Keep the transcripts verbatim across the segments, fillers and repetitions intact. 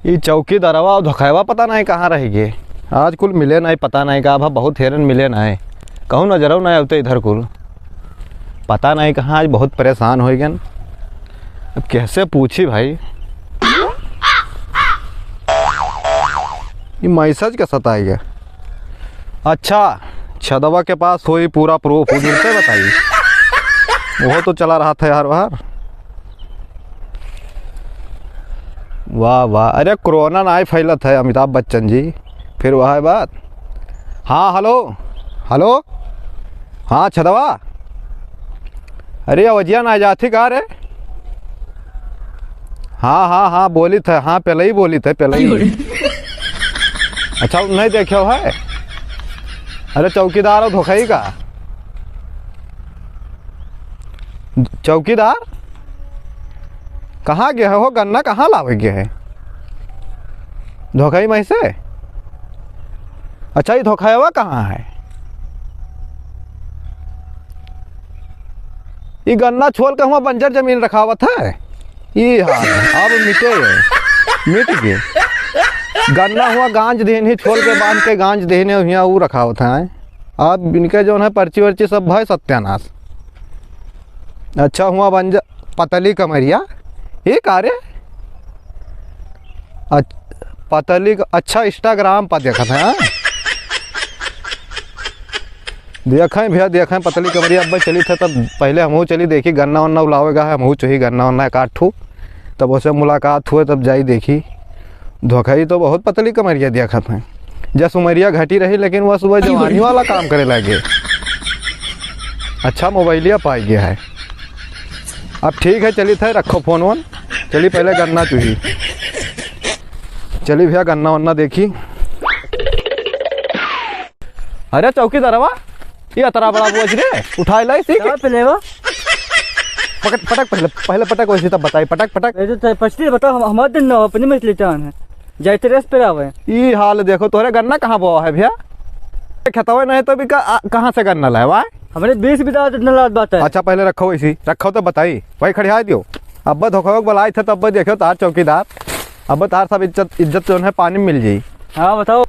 ई चौकीदारवा और धोखावा पता नाहीं कहाँ रहि गए। आज कुल मिले नाहीं, पता नाहीं का भा, बहुत हेरन मिले नाहीं, कहूँ नजरौ नाहीं आवते इधर कुल। पता नाहीं कहाँ, आज बहुत परेशान होइ गएन। अब कैसे पूछी भाई, ई मैसेज का सताई गए। अच्छा, छदवा के पास होई पूरा proof, उनसे बताई। वो तो चला रहत है यार बाहर। वाह, वाह, अरे कोरोना नाहीं फैलत है अमिताभ बच्चन जी, फिर वह है बात। हाँ, हेलो, हेलो, हाँ छदवा, अरे अवजिया नाहीं जाथी का रे? हाँ, हाँ, हाँ, बोलित है, हाँ, पेलई बोलित है, पेलई। अच्छा, उ नाहीं देखे है? अरे चौकीदार हो धोखई का? चौकीदार? कहाँ गए हो? गन्ना कहाँ लावे गए है? धोखई में से? अच्छा, ई धोखावा कहाँ है? ई गन्ना छोल के हुआ बंजर जमीन रखावत है। ई हाल है, अब मिटे है, मिट गए। गन्ना हुआ गांज देहन ही, छोल के बांध के गांज देहन ही, हियाँ ऊ रखावत है। अब इनके जौन है पर्ची वर्ची सब भय सत्यानाश। अच्छा हुआ बंजर, पतली कमरिया, ये का रे? अच-, पतली क-, अच्छा, Instagram पर देखत है, हाँ? देखें भैया, देखें पतली कमरिया, अब चली थे तब पहले हमहू चली देखी, गन्ना वन्ना उलावेगा है, हमहू चोही गन्ना वन्ना काट ठू, तब उसे मुलाकात हुए, तब जाई देखी। धोखाई तो बहुत पतली कमरिया देखत हैं, जस उमरिया घटी रही, लेकिन वह सुबह जवानी वाला काम करे लगे। अच्छा मोबाइलिया पाई गया है। अब ठीक है, चली थे, रखो फोन वोन, चली पहले गन्ना चुही, चली भैया गन्ना वन्ना देखी। अरे चौकीदारवा, ये अतरा बड़ा बोझ रे, उठाए लाई सी। का पहले वो? पकड़, पटक पहले, पहले पटक वैसे तब बताई, पटक, पटक। ये तो पछली बताओ, हम, हमारे दिन ना अपनी मछली चान है, जाए तेरे पे आवे। ई हाल देखो, तोहरे गन्ना कहाँ बोआ है भैया? खेतवे नहीं तो भी का-, आ, कहाँ से गन्ना लाए वाए? हमरे बीस बीघा जितना लात बात है। अच्छा, पहले रखो इसी, रखो तो बताई, वही खड़िया दियो। अब धोखा के बुलाई थे, तब देखो तार चौकीदार, अब तार सब इज्जत, इज्जत जौन है पानी में मिल जाई। हाँ, बताओ।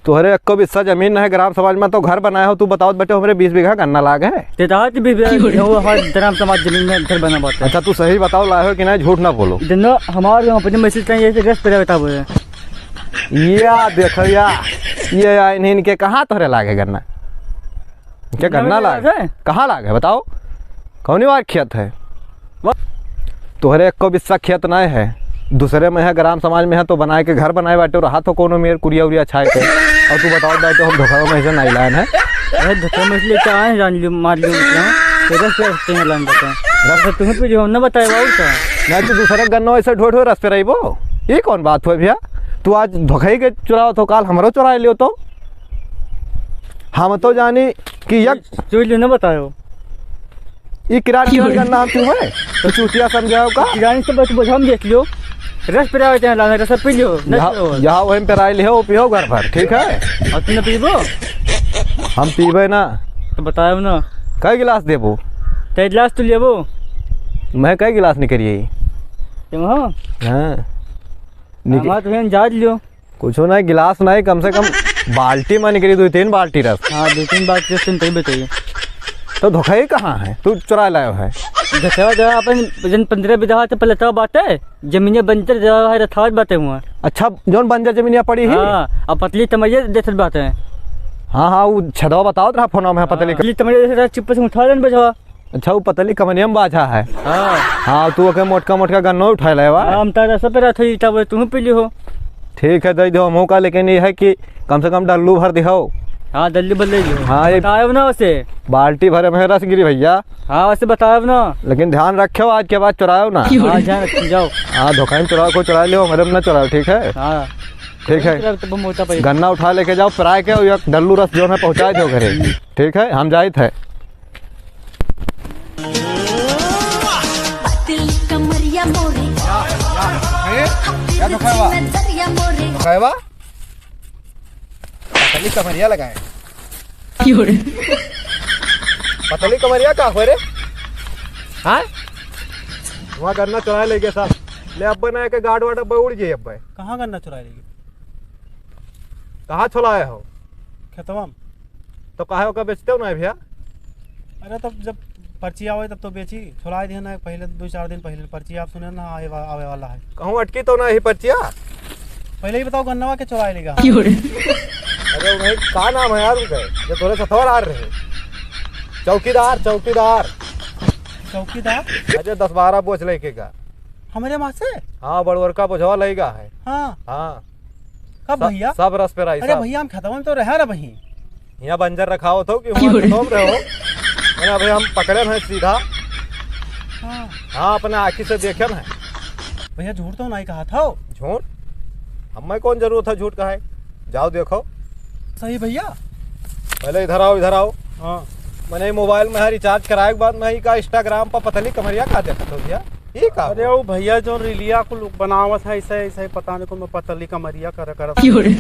तोहरे एक्को बिस्सा जमीन न है, ग्राम समाज में तो घर बनाए हो, तू बताओ बेटे, हमरे बीस बीघा गन्ना लाग है। ते तो हाथ बीस बीघा, वो हमारे ग्राम समाज जमीन में घर बना बात है। अच्छा, तू सही बताओ, लाए हो कि नहीं, झूठ ना बोलो। दिन हमारे यहाँ अपनी मछली चाहिए, ऐसे गैस पे रहता हुआ है। या देखो या, ये या इन्हीं इनके कहाँ तोहरे लागे गन्ना? क्या गन्ना गन्ना में लाग? लाग है? कहाँ लाग है बताओ? कौनी वार खेत है? वा- तोहरे एक्को बिस्सा खेत नाय है, दूसरे में है, ग्राम समाज में है, तो बनाए के घर बनाए बाटे, रहा तो कोनो मेर कुरिया उरिया छाए के। और तू बताओ बाटे, हम धोखा में से नाई लायन है। अरे धोखा में इसलिए क्या आए, जान लियो, मार लियो, मतलब, तेरे से हटते हैं लाइन बताओ। रस तुम्हें पी लियो, हम ना बताए बाबू का। नहीं, तू दूसरे गन्ना ऐसे ढो ढो रस पे रही वो, ये कौन बात हुई भैया? तू आज धोखाई के चुराओ तो काल हमरो चुरा लियो तो। हम तो जानी कि यक चोरी ले ना बतायो। ई किरान किरान का नाम क्यों है? तो चूतिया समझाओ का? किरान से बस बुझाम देख लियो। रस पिरावे चाहे लाना, रस पी लियो, न यहाँ, पियो। यहाँ वहीं पे राय लिहो, पियो घर भर, ठीक है? और तुम न पीबो? हम पीबे ना। तो बताओ ना। कै गिलास देबो? कै गिलास तू लेबो? मैं कै गिलास निकरिए? तुम हो? हाँ। निक- हमारे तो यहाँ जाज लियो। कुछो ना, गिलास ना, कम से कम बाल्टी में निकरी, दो तीन बाल्टी रस। हाँ, दो तीन बाल्टी रस तुम तभी बताइए। तो धोखाई कहाँ है? तू चुरा लायो है। धोखाई जगह अपन जन पन्द्रह बीघा तो पलटा बाटे, जमीने बंजर जगह है, रथावत बाटे हुआ। अच्छा, जौन बंजर जमीनिया पड़ी ही? हाँ, अब पतली तमरिया देखत बाटे। हाँ, हाँ, वो छदवा बतावत रहा फोन में, पतली हाँ, पतली तमरिया देखत रहा, चुप्पे से उठा लेन बजवा। अच्छा, वो पतली कमनिया में बाझा है। हाँ। हाँ, तू ओके मोटका मोटका गन्नो उठाए लाए बा। हाँ, हम तारा सब पे रहत हई, तब तू पी लिहो। ठीक है, दे दो हमहू का, लेकिन ये है कि कम से कम डल्लू भर दिहो। हाँ, डल्लू भर ले लिहो। हाँ, ये बतायो ना उसे। बाल्टी भरे में रस गिरी भैया। हाँ, उसे बतायो ना। लेकिन ध्यान रखो, आज के बाद चुरायो ना। हाँ, ध्यान रखो, जाओ। हाँ, धोखा में चुराओ, को चुरा लियो, हमारे में ना चुराओ, ठीक है? हाँ। ठीक है। चुराओ तो मोटा पैसा। गन्ना उठा लेके जाओ, पिराए के, और ये डल्लू रस जो है पहुँचा दो घरे। ठीक है, हम जाइत है। पतली कमरिया मोरी, हैं? क्या धोखा हुआ? नजरिया मोरी। धोखा हुआ? पतली कमरिया लगाए। क्यों रे? पतली कमरिया का हो रे? हाँ? वहाँ गन्ना चुराए ले गए साहब। ले अब्बे ना के गार्ड वार्ड अब्बे उड़ जाई अब्बे। कहाँ गन्ना चुराए लेगी? कहाँ छोलाए हो? खेतवा में। तो काहे ओका बेचते हो ना भैया? अरे तब जब पर्ची आवे तब तो बेची, छोलाए दिए ना पहले, दो चार दिन पहले पर्ची आप सुने ना आवे वा-, आवे वाला है। कहूँ अटकी तो ना ही पर्चिया? पहले ही बताओ गन्नवा के चुराए लेगा? अरे वही का नाम है यार उनके, जो तोरे सथवा आ रहे? चौकीदार, चौकीदार। चौकीदार? अरे दस बारह बोझ लेके का। हमरे माँ से? हाँ, बड़वर का बोझवा लेगा है। हाँ। हाँ। कब सब, भैया? सब रस पे राई, अरे सब। भैया, हम खेतवा में तो रहा ना बही। यहाँ बंजर रखावत हो कि हुआँ खेतवा में रहो? अरे अबे हम पकड़े हैं सीधा। हाँ। हाँ, अपने आँखी से देखे हैं। भैया, झूठ तो नहीं कहा था। झूठ? हमें कौन जरूरत है झूठ कहे? जाओ देखो। सही भैया। पहले इधर आओ, इधर आओ। हाँ। मैंने मोबाइल में रिचार्ज कराए के बाद में ही का Instagram पर पतली कमरिया का देखत हो भैया? ये का अरे हुआ? वो भैया जो रीलिया को लोग बनावत है ऐसे, ऐसे पता नहीं को मैं पतली कमरिया कर, करत है।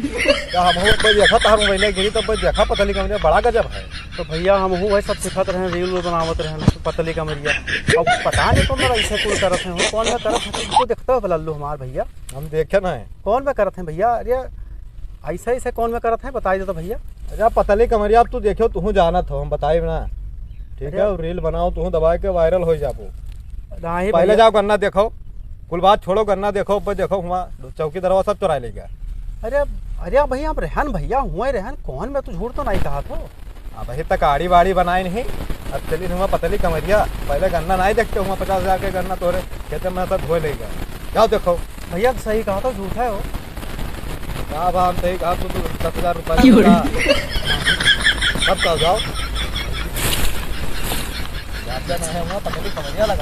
का हम हो भाई देखा तार मोबाइल गिरी तो भाई देखा पतली कमरिया बड़ा गजब है। तो भैया हम हूँ वही सब सिखत रहे, रील वील बनावत रहे, पतली कमरिया। अब पता नहीं को मैं ऐसे कुल करत है, कौन मैं करत है, तुमको देखता हो बलल्लू हमार भैया। हम देखे ना है। कौन में करत हैं भैया? अरे ऐसे ऐसे कौन में करत हैं, बताई दे तो भैया। अरे आप पतली कमरिया, अब तू देखो, तू जानत हो, हम बताई ना। ठीक अरे। है, रील बनाओ, तू दबाए के वायरल हो जाबो। नाही पहले भैया। जाओ गन्ना देखो, कुल बात छोड़ो, गन्ना देखो, ऊपर देखो, हुआँ चौकीदारवा सब चुराए ले गया। अरे, अरे भैया, हम रहन भैया, हुए रहन, कौन में तू झूठ तो नहीं कहा था। अब ही तक आड़ी बाड़ी बनाए नहीं। अब चली हुआँ पतली कमरिया, पहले गन्ना नहीं देखते हुआँ पचास हजार के गन्ना तोरे खेते में सब ढोए लेगा। जाओ देखो। भैया सही कहा तो झूठा है वो। का बा, हम सही कहा, तू तो दस हजार रुपया क्यों रे? लगा। सब कहो जाओ। जाते नहीं हुआँ पतली कमरिया लगा।